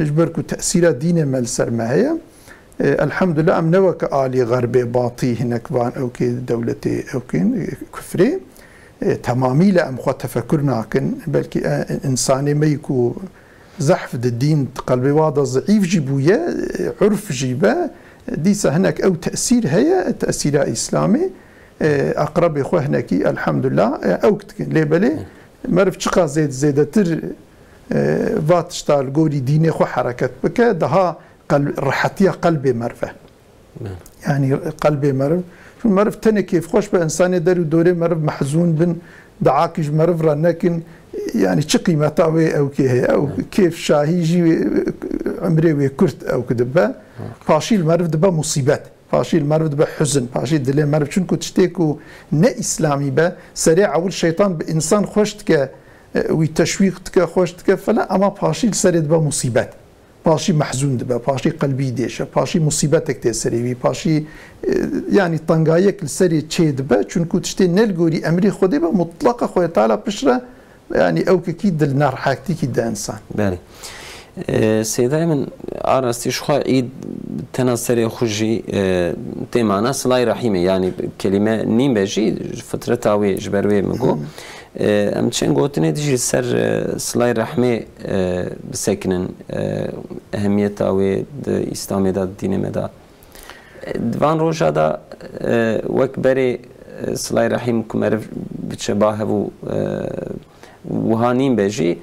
Ji ber ku tesîra dînê me li ser me heye, e, elhamdulillah, em ne weke alî xerbê, batî, hinek van ewkê dewletê ewkên, e, kufrê, e, temamî le em xwe tefekur nakin. Belkî, e, însanê me yî ku zehf di dîn, di qelbê wa de zeîf jî bûye, urf jî be, dîsa hinek ew tesîr heye, tesîra Îslamê, e, eqrebê xwe hinekî, elhamdulillah, e, ew dikin. Lê belê meriv çiqas zêd-, zêdetir, e, va tişta li gorî dînê xwe hereket bike, daha qel-, rehetiya qelbê meriv e. Yanî qelbê meriv. Çun meriv tenê kêfxweş be, însanê der û dorê meriv mehzûn bin, diakî ji meriv re nekin, yanî çi qîmeta wê ewkê heye? Ew kêf şahî jî wê, emrê wê kurt ewk dibe. Paşî li meriv dibe musîbet. Paşî li meriv dibe huzn. Paşî dilê meriv. Çunku tiştê ku ne îslamî be, serê ewil şeytan bi însan xweş dike, e, wî teşwîq dike, xweş dike filan, ama paşî li serê dibe musîbet. paşî mehzûn dibe, paşî qelbî dêşe, paşî musîbetek tê serê wî, paşî, e, yanî tengayek li serê çê dibe, çunku tiştê ne li gorî emrê Xwedê be, mutlaqa Xwedê Teala piştre, yanî ewkekî dil nerhektîkî de insan. Belê. E, Seydayê min, a rastî ji xwe îd tena serê xwe jî, e, tê mana silay rehîmê, yanî kelîme nîn be jî fitreta wê, ji ber wê min got. Hı. E, em çend gotinê dijî li ser, e, silay rehmê, e, bisekinin, e, ehemiyeta wê di Îslamê de, di dînê me de. E, di van roja de, e, wek berê, e, silay rehîm ku meriv biçe ba hev û, e, wiha nîn be jî,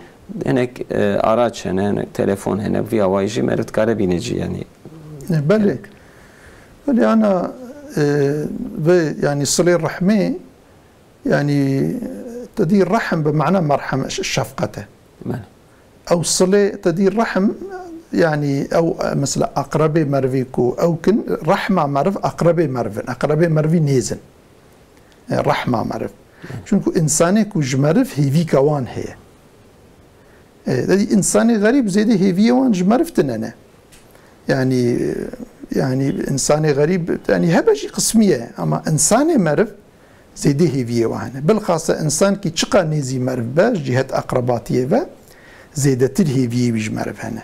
hinek, e, araç hene, hinek telefon hene, vî awayî jî meriv dikare bîne cî, yanî. E, belê. Belê, ana, e, ve, yanî silê rehmê, yanî, te dî rehm bi mana merhem, ş-, şefqet e. Belê. Ew silê te dî rehm, yanî ew, e, mesela aqrebê merivî ku ew kin, rehma meriv aqrebê meriv in. Aqrebê merivî nêz in. E, rehma meriv. Belê. Çunku însanê ku ji meriv hêvîka wan heye. E, te dî însanê xerîb zêde hêviyê wan ji meriv tine ne. Yanî, yanî însanê xerîb, yanî hebe jî qismî ye, ama însanê meriv zêdê hêviyê wan hene. Bilxase însankî çiqa nêzî meriv be, ji cihet aqrebatiyê ve, zêdetir hêviyê wî ji meriv hene.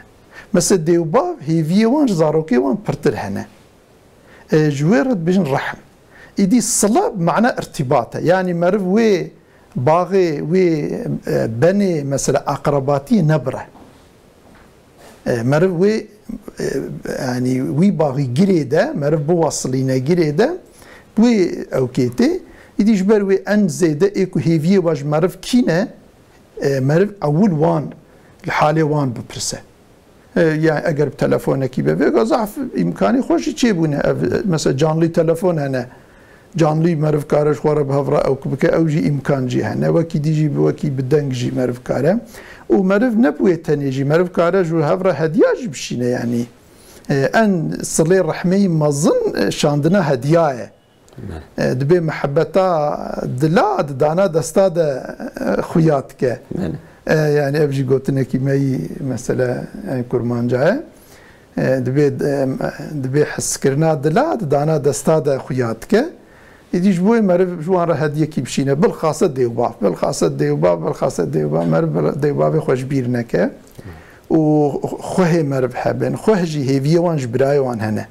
Mesela dê û bav hêviyê wan ji zarokê wan pirtir hene. E, ji wê re dibêjin rehm. Îdî sile bi mana irtîbat e. Yanî meriv wê baxê, wê, e, benê, mesela aqrebatiyê nebire. E, meriv wê, e, yanî wî baxî girê de, meriv biwasilîne girê de, wê ewkê tê. Îdî ji ber wê en zêde ê ku hêviyê wa ji meriv kî ne, e, meriv ewil wan, li halê wan bipirse. E, yani eger bi telefonekî be, vêga zaf îmkanî xwe jî çêbûne. Ev, mesela canlî telefon hene. Canlî meriv kare ji xwe re bi hev re ewk bike, ew jî îmkan jî hene. Wekî dî jî bi, wekî bi deng jî meriv kare. Û meriv ne bi wê tenê jî, meriv kare ji hev re hediya jî bişîne, yanî. E, en silê rehmeyî mezin, e, şandina hediya ye. Belê. E, dibê mihebeta dila di dana desta de, e, xuya dike. Belê. E, yani ev jî gotinekî me yî, mesela, e, kurmanca ye. E, dibê, e, dibê heskirina dila di dana desta de xuya dike. Îdî ji bo wê meriv ji wan re hediyekî bişîne. Bilxase dê û bav. Bilxase dê û bav, bilxase dê û bav. Meriv bil-, dê û bavê xwe ji bîr neke. Û xwehê meriv hebin. Xweh jî hêviyê wan ji birayê wan hene.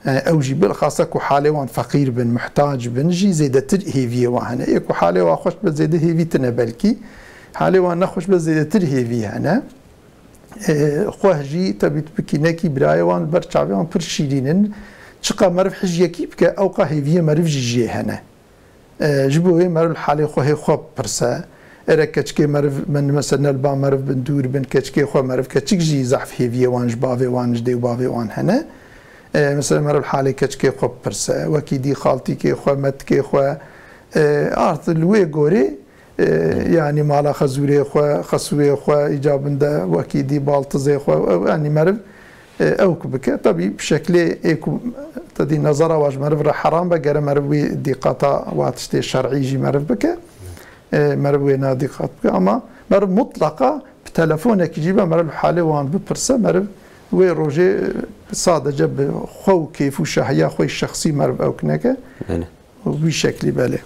E, ew jî bilxase ku halê wan feqîr bin, muhtac bin jî zêdetir hêviyê wan hene. Ê ku halê wan xweş be zêde hêvî tine belkî. Halê wan nexweş be zêdetir hêvî hene. E, xweh jî tebî tu bikî nekî birayê wan li ber çavê wan pir şîrîn in. Çiqa meriv hijyekî bike, ewqa hêviyê meriv jî jê hene. E, ji bo wê meriv li halê xwehê xwe bipirse. Ere keçikê meriv, min mesela ne li ba meriv bin, dûr bin, keçikê xwe meriv, keçik jî zehf hêviyê wan ji bavê wan, ji dê û bavê wan hene. E, mesela meriv li halê keçikê xwe bipirse. Wekî dî xaltîkê xwe, metikê xwe, e, art li wê gorê, e, yanî mala xezûrê xwe, xesûyê xwe, îcabin de wekî dî baltizê xwe, e, yanî meriv e, ewk bike. Tebî bi şeklê ê ku te dî nezara wa ji meriv re heram be, gere meriv wî dîqata wa tiştê şer'î jî meriv bike. E, meriv wê na dîqat bike. Ama meriv mutlaqa bi telefonekî jî be, meriv li halê wan bipirse, meriv wê rojê, e, sadece bi xwe û kêf û şahiya xwe yî şexsî meriv ewk neke. Belê. Wî şeklî belê.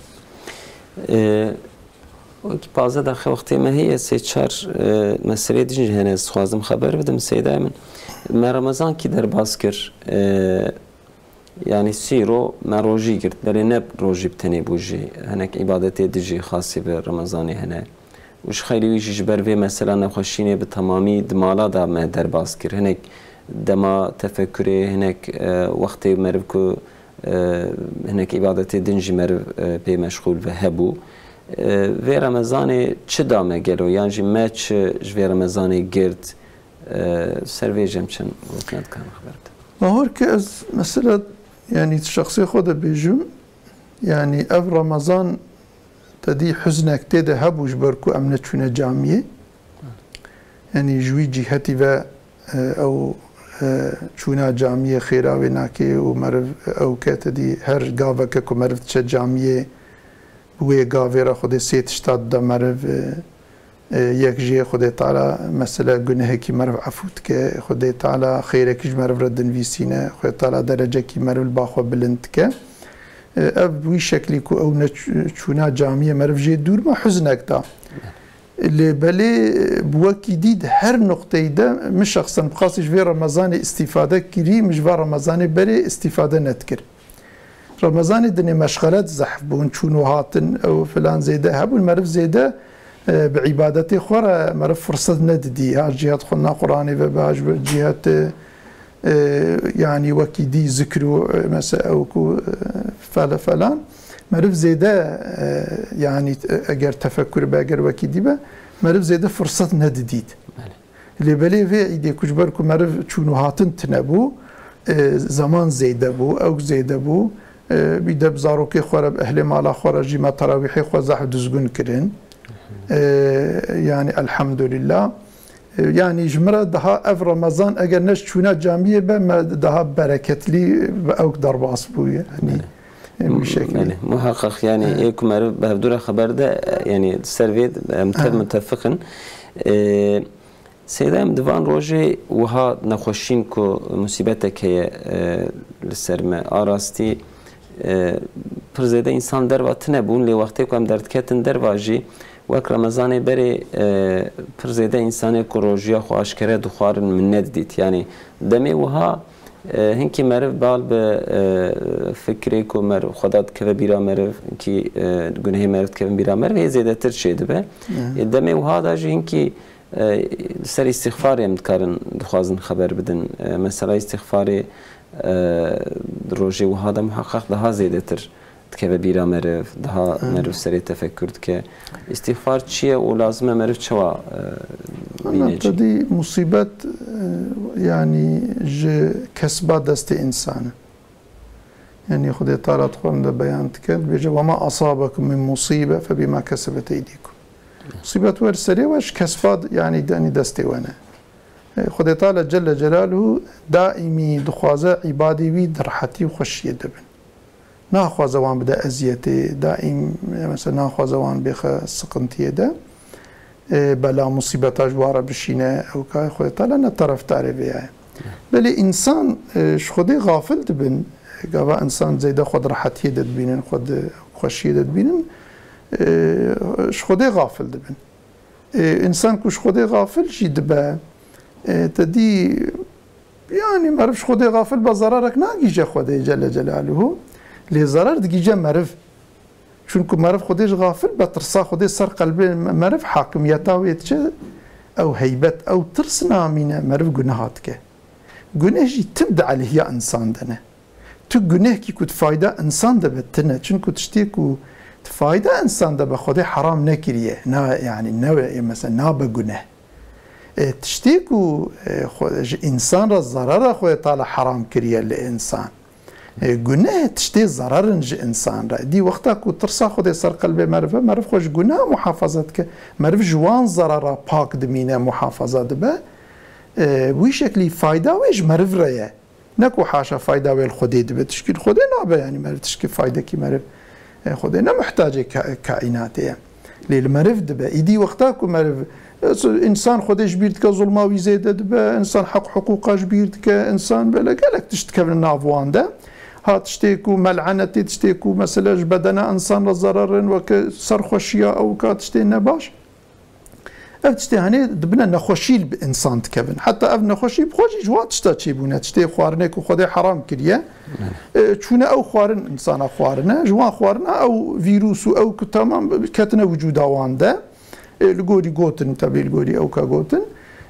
E, wekî pazdeh deqe wextê me heye, sê çar, e, meseleyê din jî hene, ez dixwazim xeber bidim, Seydayê min. Me Remezan kî derbas kir, e, yanî sîro me rojî girt, belê ne rojî bi tenê bû jî, hinek îbadetê dijî xasî bi Remezanê hene. Û ji xeylê wî jî ji ber vê mesela nexweşînê bi temamî di mala de me derbas kir. Hinek dema tefekurê, hinek, e, wextê meriv ku, e, hinek îbadetê din jî meriv, e, pê meşxûl ve hebû. E, vê Remezanê çi da me gelo? Yan jî me çi ji vê Remezanê girt? E, ser vê jî em çend gotina dikarin xeber bidin. Bahar ke ez mesela, yanî şexsê xwe de bêjim, yanî ev Remezan te dî huznek tê de hebû ji ber ku em neçûne camiyê. Yanî ji wî cîhetî ve, e, ew, e, çûna camiyê xêra wê nake û meriv ew ke te dî her gaveke ku meriv diçe camiyê, bi wê gavê re Xwedê sê tişta dide meriv, e, E, yek jî Xwedê Teala mesela gunehekî meriv efû dike, Xwedê Teala xêrekî ji meriv re dinivîsîne, Xwedê Teala derecekî meriv li ba xwe bilind dike. E, ev bi wî şeklî ku ew ne ç-, çûna camiyê meriv jê dûr me huznek da. Lê belê bi wekî dî di her nuqteyî de min şexsen bi xasî ji vê Remezanê îstîfade kirî, min ji va Remezanê berê îstîfade nedikir. Remezanê dinê meşxelet zehf bûn, çûn û hatin, ew filan zêde hebûn. Meriv zêde, e, bi îbadetê xwe re meriv firset nedidî. Ha ji cihet xwendina Quranê ve be, ha ji cihet, e, e, yanî wekî dî zikr û, e, mesela ew ku, e, fele falan. Meriv zêde, e, yanî, e, eger tefekkur be, eger wekî dî be, meriv zêde firset nedidît. Belê. Lê belê vê îdê ku ji ber ku meriv çûn û hatin tune bû, e, zeman zêde bû, ew zêde bû. E, bî de bi zarokê xwe re, bi ehlê mala xwe re jî me terawîhê xwe zehf dizgûn kirin. E, yanî elhamdulillah. E, yanî ji min re daha ev Remezan eger ne ji çûna camiyê be, me daha bereketlî bi ewk derbas bû, yanî. Belê. E, bi şekilde. Belê, muheqeq, yanî, Evet. ê ku meriv bi hevdû re xeber de, e, yanî, ser vê, em tev Evet. mutefiq in. E, Seyda, em di van rojê wiha nexweşîn ku musîbetek heye, e, li ser me. A rastî, e, pir zêde însan derva tune bûn, lê wextê ku em derdiketin derva jî, wek Remezanê berê, e, pir zêde însanê ku rojiya xwe aşkere dixwarin min nedidît. Yanî demê wiha, e, hinkî meriv bal bi, e, fikrê ku meriv Xweda dikeve bîra meriv, hinkî, e, gunehê meriv dikevin bîra meriv, hê zêdetir çêdibe. Hı. E, demê wiha da jî hinkî E, li ser îstîxfarê em dikarin, dixwazin xeber bidin. E, mesela îstîxfarê, e, di rojê wiha de muheqeq daha zêdetir dikeve bîra meriv, daha Evet. meriv serê tefekkur dike. Îstîxfar çi ye û lazim e meriv çawa, e, Ana bîne cî? Te dî musîbet, e, yanî ji kesba destê însan e. Yanî Xwedê Teala di Quran de beyan dike, dibêje, "Wema asabekum min musîbe febima kesebet eydikum." Musîbet wer serê we ji kesba, yanî, yanî destê we ne. E, Xwedê Teala Celle Celaluhu daîmî dixwaze îbadê wî di rehetî û xweşiyê de bin. Naxwaze wan bide eziyetê, daîm, e, mesela naxwaze wan bêxe siqintiyê de. E, bela musîbeta ji wan re bişîne, ew ka Xwedê Teala ne terefdarê vê ye. Belê însan, e, ji Xwedê xafil dibin, gava însan zêde xwe di rehetiyê de dibînin, xwe di xweşiyê de dibînin, e, ji Xwedê xafil dibin. E, însan ku ji Xwedê xafil jî dibe, e, te dî Yanî meriv ji Xwedê xafil be zerarek nagihîje Xwedê Celle Celaluhu, lê zerar digihîje meriv. Çunku meriv Xwedê ji xafil be, tirsa Xwedê ser qelbê me-, meriv hakimiyeta wê diçe, ew heybet, ew tirs namîne, meriv guneha dike. Guneh jî tim di elihiya însan de ne. Tu gunehkî ku di fayda însan de be tune. Çunku tiştê ku di fayda însan de be Xwedê heram nekiriye. Na, yanî ne, mesela nabe guneh. E, tiştê ku, e, xwe, ji însan re zerara Xwedê Teala heram kiriye li însan. E, guneh tiştê zerar in ji însan re. Dî wexta ku tirsa Xwedê ser qelbê meriv e, meriv xwe ji guneha muhafaza dike. Meriv ji wan zerara pak dimîne, muhafaza dibe. E, wî şeklî fayda wê ji meriv re ye. Ne ku haşa fayda wê li Xwedê dibe. Tişkî li Xwedê nabe, yanî meriv tişkî faydekî meriv, e, Xwedê ne muhtacê ka-, kaînatê ye. Lê li meriv dibe. Îdî wexta ku meriv, e, însan Xwedê ji bîr dike, zulma wî zêde dibe, însan heq hiqûqa ji bîr dike, însan böyle gelek tişt dikevin nav wan de. Ha tiştê ku mel'enetê, tiştê ku mesela ji bedena însan re zerar in, weke serxweşiya ew ka tiştê nebaş. Ev tiştê henê dibine nexweşî li bi însan dikevin. Heta ev nexweşî bi xwe jî ji wan tişta çêbûne. Tiştê xwarinê ku Xwedê heram kiriye. E, çûne ew xwarin însana xwarine. Ji wan xwarina ew vîrus û ew ku temam ketine wicûda wan de. E, li gorî gotin, tebî li gorî ew ka gotin.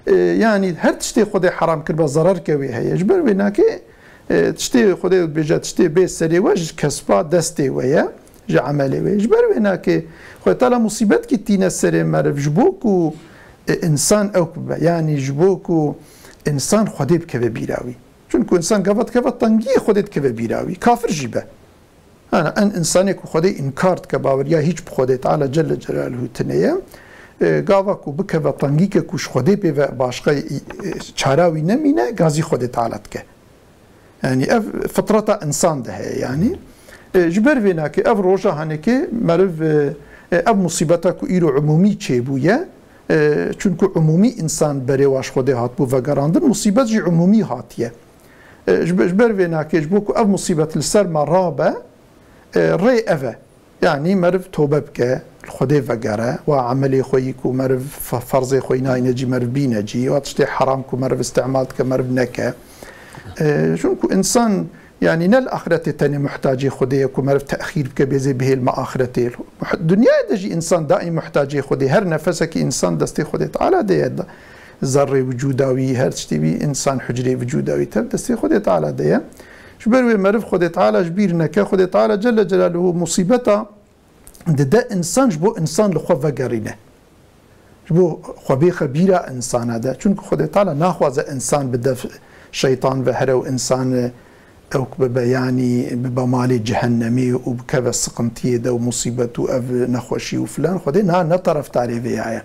E, yanî her tiştê Xwedê heram kiribe zerarke wê heye. Ji ber wê nake E, tiştê Xwedê dibêje, tiştê bê serê we ji kesba destê we ye, ji emelê we. Ji ber wê nake Xwedê Teala musîbetkî tîne serê meriv, ji bo ku, e, însan ew bibe. Yanî ji bo ku însan Xwedê bikeve bîra wî. Çunku însan gava dikeve tengiyê Xwedê dikeve bîra wî. Kafir jî be. Ana, en însanê ku Xwedê înkar dike, baweriya hîç bi Xwedê Teala Celle Celaluhu tune ye, e, gava ku bikeve tengîke ku ji Xwedê pê ve başqa, e, çara wî nemîne, gazî Xwedê Teala dike. Yanî ev fitreta însan de heye yanî. E, ji ber vê nake ev roja hanekê meriv, e, e, ev musîbeta ku îro umûmî çêbûye, E, çunku umûmî însan berê wa ji Xwedê hatibû vegerandin, musîbet jî umûmî hatiye. E, ji be-, ji ber vê nakê, ji bo ku ev musîbet li ser me rabe, e, rê ev e. Yanî meriv tobe bike, li Xwedê vegere, wa emelê xwe yî ku meriv fe-, ferzê xwe yî nayne cî, meriv bîne cî, wa tiştê heram ku meriv îstimal dike, meriv neke. E, çunku însan, yanî ne li axretê tenê muhtacê Xwedê ye ku meriv texîr bike, bêzê bihêlme axretê. Muh-, dinyayê de jî însan daîm muhtacê Xwedê, her nefesekî însan destê Xwedê Teala de ye. Zerrê wicûda wî, her tiştê wî, însan hucrê wicûda wî tev destê Xwedê Teala de ye. Ji ber wê meriv Xwedê Teala ji bîr neke, Xwedê Teala Celle Celaluhu musîbeta dide însan ji bo însan li xwe vegerîne. Ji bo xwe bêxe bîra însana de. Çunku Xwedê Teala naxwaze însan bi def şeytan ve here û însan, e, ewk bibe, yanî bibe malê cehennemê û bikeve siqintiyê de û musîbet û ev nexweşî û filan. Xwedê na, ne terefdarê vê ya ye.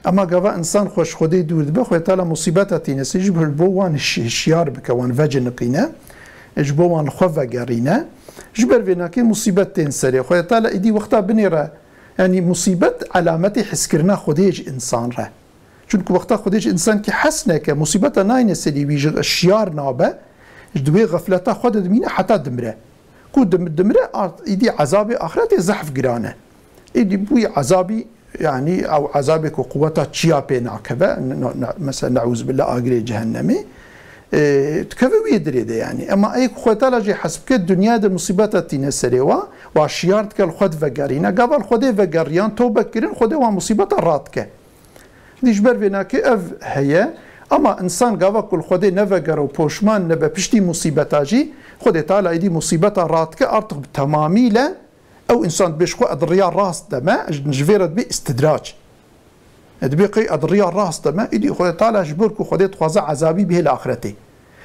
Ema gava însan xwe ji Xwedê dûr dibe, Xwedê Teala musîbeta tîne ser jî bo wan şi-, şiyar bike, wan veciniqîne, ji bo wan li xwe vegerîne. Ji ber vê nakê musîbet tên serê. Xwedê Teala îdî wexta binêre, yanî musîbet elametê hizkirina Xwedê ji însan re. Çunku wexta Xwedê ji însankî hes neke, musîbeta nayne serî wî ji şiyar nabe, ji di wê xefleta xwe de dimîne heta dimire. Ku dim-, dimire art-, îdî ezabê axretê zehf giran e. Îdî bûyî ezabî, yanî ew ezabê ku quweta çiya pê nakeve, n-, n-, n-, mesela neûzbillah agirê cehennemê, e, dikeve wê dirê de yanî. Ema ê ku Xwedê Teala jê hes bike, dinya de musîbeta tîne serê wa, wa şiyar dike li xwe divegerîne. Gava li Xwedê vegeriyan, tobe kirin, Xwedê wan musîbeta radike. Dî ji ber vê nakê ev heye, ama însan gava ku li Xwedê nevegere û poşman nebe piştî musîbeta jî, Xwedê Teala êdî musîbeta radike, artık bi temamî le ew însan dibê ji xwe ez di riya rast de me, ji, ji vê re dibê îstidrac. E, dibê qey ez di riya rast de me, êdî Xwedê Teala ji ber ku Xwedê dixwaze ezabî bihêle axretê.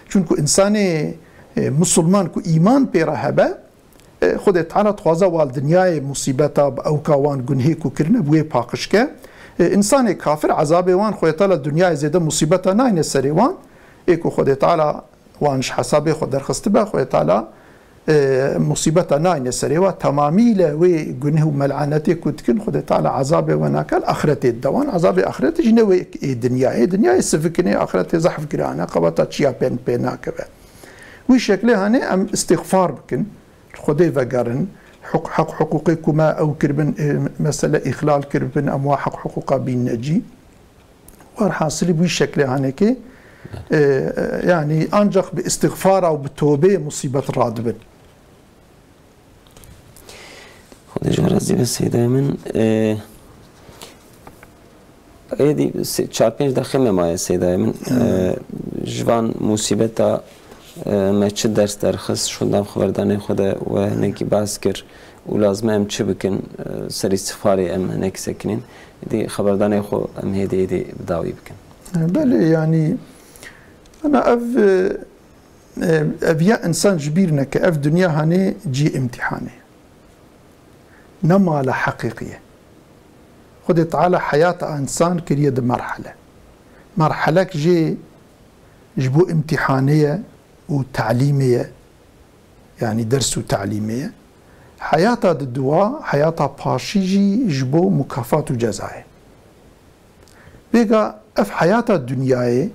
Çunku însanê, e, misilman ku îman pê re hebe, E, Xwedê Teala dixwaze wal dinyayê musîbeta bi ewka wan gunhê ku kirine bi wê paqij ke. E, însanê kafir ezabê wan Xwedê Teala dinyayê zêde musîbeta nayne serê wan. Ê ku Xwedê Teala wan ji hesabê xwe derxistibe, Xwedê Teala, e, musîbeta nayne serê wan. Temamî le wê gunih û mel'anetê ku dikin Xwedê Teala ezabê we nake, li axretê dide wan. Ezabê axretê jî ne wê ê dinyayê. Ê dinyayê sivikinê, axretê zehf giran e, qeweta çiya pê, pê nakeve. Wî şeklê hanê em îstixfar bikin. Xwedê vegerin, huk-, heq huquqê ku me ew kiribin, e, mesele îxlal kiribin, em wa heq huquqa bînine cî. Werhasilî bi wî şeklê hanekê, e, e, yanî ancak bi îstixfara û bi tobeyê musîbet radibin. Xwedê ji we razî be seyda min. E, Êdî se-, çar pênc deqê me maye sêdayê min. Hmm. E, ji van musîbeta, e, me çi ders derxist, ji hundan xeberdanê xwe de we hinekî behs kir û lazim e em çi bikin, e, serî sifarê em hinek sekinîn. Êdî xeberdanê xwe em hêdî hêdî bi dawî bikin. E, belê, yanî, ana ev, e, e, ev ya insan ji bîr neke, ev dinya hanê cî îmtîhanê. Ne mala heqîqî ye. Xwedê Teala heyata însan kiriye di merhele. Merhelek jê ji bo îmtîhanê ye û telîmê ye, yanî ders û telîmê ye. Heyata di dua, heyata paşî jî ji bo mukafat û ceza ye. Vêga ev heyata dinyayê,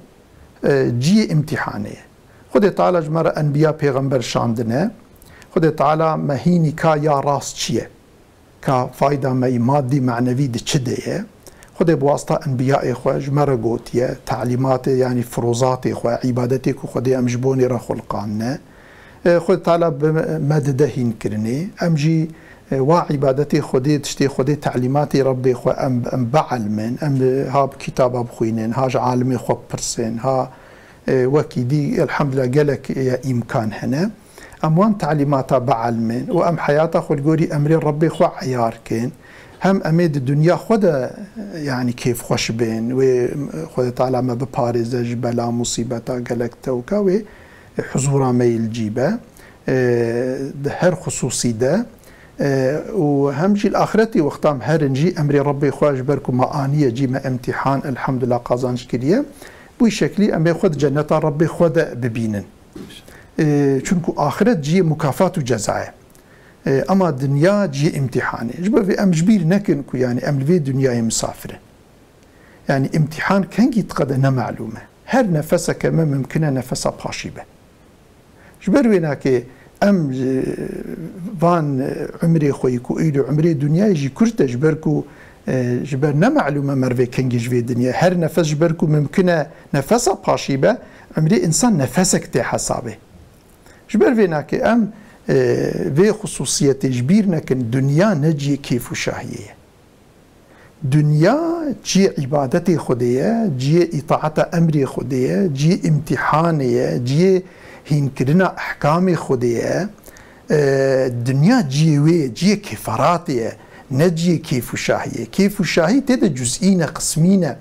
e, cihê îmtîhanê ye. Xwedê Teala ji me re enbiya, pêxember şandine. Xwedê Teala me hînî ka ya rast çi ye? Ka fayda me yî madî, menevî di çi de ye? Xwedê bi wasita enbiyayê xwe ji me re gotiye, telîmatê, yanî firozatê xwe, îbadetê ku Xwedê em ji bonê re xuliqandine. E, Xwedê Teala bi me dide hînkirinê. Em jî, e, wa îbadetê Xwedê, tiştê Xwedê, telîmatê Rebbê xwe em, em bielmin, em ha bi kitaba bixwînin, ha ji alimê xwe bipirsin, ha, e, wekî dî, elhamdulillah, gelek, e, îmkan hene. Em wan telîmata bielmin û em heyata xwe li gorî emrê Rebbê xwe eyar kin. Hem em ê di dinya xwe de, yanî kêfxweş bin, wê Xwedê Teala me biparêze ji bela, musîbeta, gelek tewka wê huzûra me yê li cî be, e, di her xisûsî de, e, û hem jî li axretî wexta em herin jî emrê Rebbê xwe ji ber ku me aniye cî, me îmtîhan, elhamdulillah, qazanc kiriye. Bi wî şeklî em ê xwe di cenneta Rebbê xwe de bibînin. E, çunku axiret cihê mukafat û ceza ye. E, ema dinya cihê îmtîhanê. Ji ber vê em ji bîr nekin ku, yanî, em li vê dinyayê misafir in. Yani îmtîhan kengî diqede ne melûm e. Her nefeseke me mimkin e nefesa paşî be. Ji ber wê nake em, e, van, e, umrê xwe yî ku îro umrê dinyayê jî kurt e, ji ber ku, e, ji ber ne melûm e mervê kengî ji vê dinyayê. Her nefes ji ber ku mimkin e nefesa paşî be, umrê însan nefesek tê hesabê. Ji ber vê nake em, e, vê xusûsiyetê ji bîr nekin, dinya ne cihê kêf û şahiyê ye. Dinya cihê îbadetê Xwedê ye, cihê îtaeta emrê Xwedê ye, cihê îmtîhanê ye, cihê hînkirina ehkamê Xwedê ye. E, dinya cihê wê ye, cihê kefaratê ye, ne cihê kêf û şahiyê. Kêf û şahî tê de cuzî ne, qismî ne.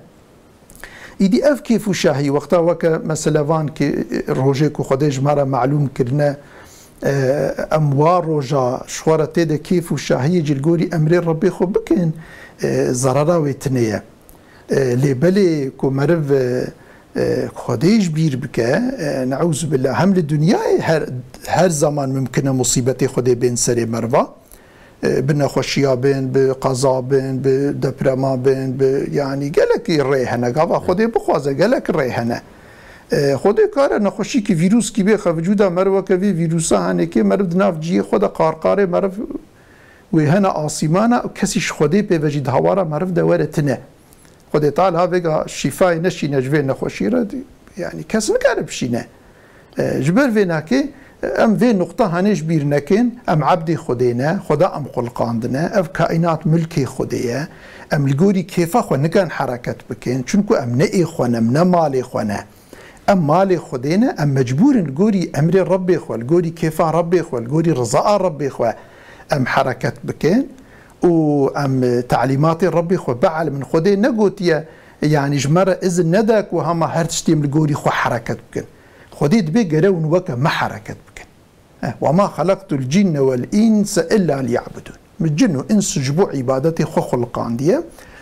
Îdî ev kêf û şahî wexta weke mesela van ki, e, rojê ku Xwedê ji me re melûm kirine, e, em wa roja ji xwe re tê de kêf û şahiyê jî li gorî emrê Rebbê xwe bikin, e, zerera wê tune ye. E, lê belê ku meriv, e, e, Xwedê ji bîr bike, e, neûzubillah, hem li dinyayê her, her zaman mimkin e musîbetê Xwedê bên serê meriva. E, bi nexweşiya bên, bi qeza bên, bi deprema bên, bi, yanî gelekî rê hene. Gava Xwedê bixwaze, gelek rê hene. E, Xwedê kare nexweşîkî vîrûskî bê xwe vücûda meriv weke vî vîrûsa henekê meriv di nav cihê xwe de qarqarê meriv wê hene asîmana û kesî ji Xwedê pê ve jî di hawara meriv de were tine. Xwedê Teala vêga şîfayê neşîne ji vê nexweşî re, yanî kes nikare bişîne. E, ji ber vê nakê, em vê nuqta hanê ji bîr nekin, em ebdê Xwedê ne, Xweda em xulqandine, ev kaînat milkê Xwedê ye, em li gorî kêfa xwe nikan hereket bikin, çunku em ne ê xwe ne, em ne malê xwe ne. Em malê Xwedê ne, em mecbûr in li gorî emrê Rebbê xwe, li gorî kêfa Rebbê xwe, li gorî rizaa Rebbê xwe em hereket bikin û em talîmatê Rebbê xwe bielimin. Xwedê negotiye, yanî ji me re izin nede ku hema her tiştê em li gorî xwe hereket bikin. Xwedê dibê gere hûn weke me hereket bikin. Eh, "Ve ma xelaqtul cinne vel inse illa liya'budun." Min cin û ins ji bo îbadetê xwe xuliqandiye.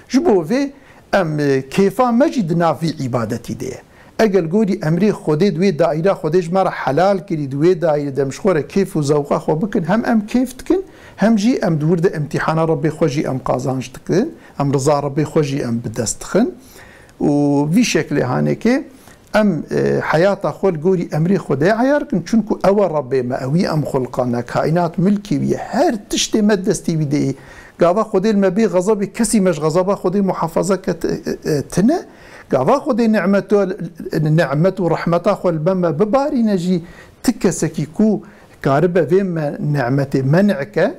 Ji bo vê em, e, kêfa me jî di nav vî îbadetî de ye. Eger gorî emrê Xwedê di wê daîra Xwedê ji me re helal kirî, di wê daîrê de em ji xwe re kêf û zewqa xwe bikin, hem em kêf dikin, hem jî em di wir de îmtîhana Rebbê xwe jî em qazanc dikin, em riza Rebbê xwe jî em bi dest dixin. Û vî şeklê hanekê Em, e, heyata xwe li gorî emrê Xwedê eyar kin, çunku ew e Rebbê me, ewî em xulqane, kaînat milkê wî ye, her tiştê me destê wî de ye. Gava Xwedê li me bê xezebê, kesî me ji xezeba Xwedê muhafaza ke t-, e, e, tine. Gava Xwedê ni'meto, ni'met û rehmeta xwe li me me bibarîne jî, ti kesekî ku karibe vê me ni'metê men'e ke,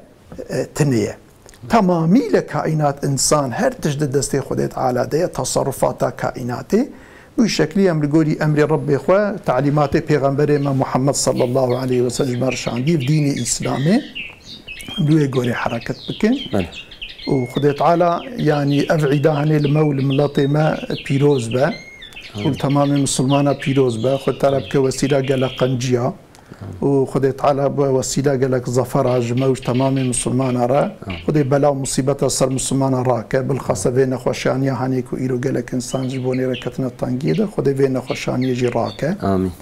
e, tine ye. Tamamîle kaînat, însan, her tişt di destê Xwedê Teala de ye, teserufata kaînatê. Bi şeklî em li gorî emrê Rebbê xwe, talîmatê Pêxemberê me Muhammed sallallahu aleyhi ve sellem ji me re şandî, dînê Îslamê, em li wê gorê hereket bikin. Belê. Û Xwedê Teala, yanî ev îda hanê li me û li miletê me pîroz be. Û li Amîn. Temamê misilmana pîroz be. Xwedê Teala bike wesîla gelek qenciya. û Xwedê Teala bi wesîla gelek zafera ji me û ji temamê misilmana re, Amin. Xwedê bela û musîbeta ser misilmana rake, bilxase vê nexweşaniya hanê ku îro gelek însan ji bo nê re ketine tengiyê de, Xwedê vê nexweşaniyê jî rake. Amin.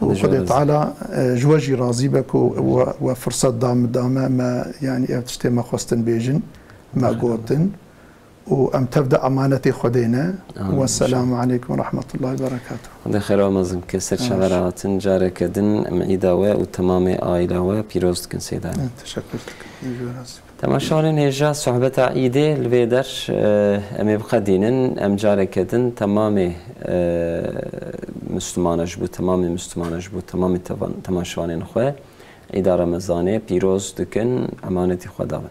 Û Xwedê Xwedê jî razî. Teala, e, ji we jî razî be ku we, we firset da min, da me, me, yanî ev tiştê me xwestin bêjin, me Amin. Gotin. û em tev de emanetê Xwedê ne. Amin, Wesselamu inşallah. Aleykum ve rahmetullahi ve berekatuhu. Xwedê xêra mezin ke ser Amin. Çavera hatin careke din em îda we û temamê aîla we pîroz dikin Seyda. Evet, teşekkür dikim. Yüce razı. Temaşevanên hêja sohbeta îdê li vê der, e, em ê biqedînin. Em careke din temamê, e, Müslümana ji bo, temamê Müslümana ji bo, temamê tevan-, temaşevanên xwe îda Remezanê pîroz dikin, emanetî xwe davin.